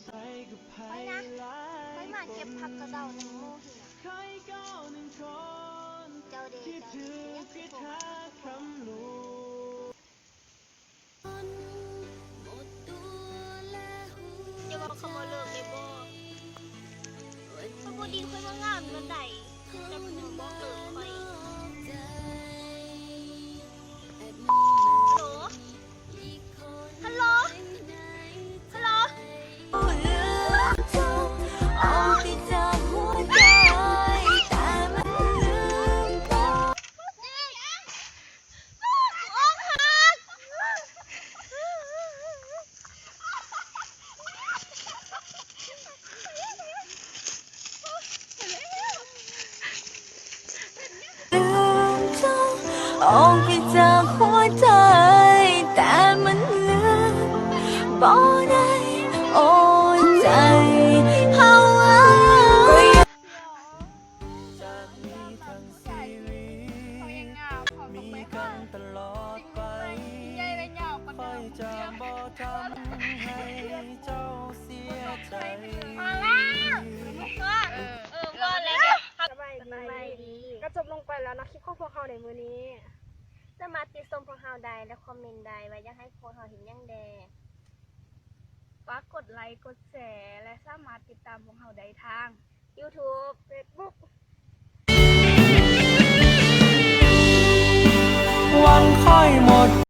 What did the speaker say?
ຂ້ອຍນະ ຂ້ອຍມາເກັບຜັກກະເດົານຳໝູ່ຫັ້ນນະ. ເຈົ້າເດ ເຈົ້າເດ ເປັນຫຍັງຄືໂທມາ? ຢ່າເວົ້າຄຳວ່າເລີກໄດ້ບໍ່? ຂ້ອຍບໍ່ດີ ຂ້ອຍວ່າງາມປານໃດ ແຕ່ຜູ້ມາບອກເລີກຂ້ອຍ. ຮັລໂຫຼ ຮັລໂຫຼ ຮັລໂຫຼ. ມາແລ້ວ ເອີ ເອີ ພໍແລ້ວ. ສະບາຍດີ ສະບາຍດີ. ກໍຈົບລົງໄປແລ້ວເນາະ ຄລິບຂອງພວກເຮົາໃນມື້ນີ້. ສາມາດຕິຊົມພວກເຮົາໄດ້ ແລະ ຄອມເມັນໄດ້ວ່າຢາກໃຫ້ພວກເຮົາເຮັດຫຍັງແດ່. ຝາກກົດໄລ ກົດແຊ ແລະ ສາມາດຕິດຕາມພວກເຮົາໄດ້ທາງ YouTube, Facebook,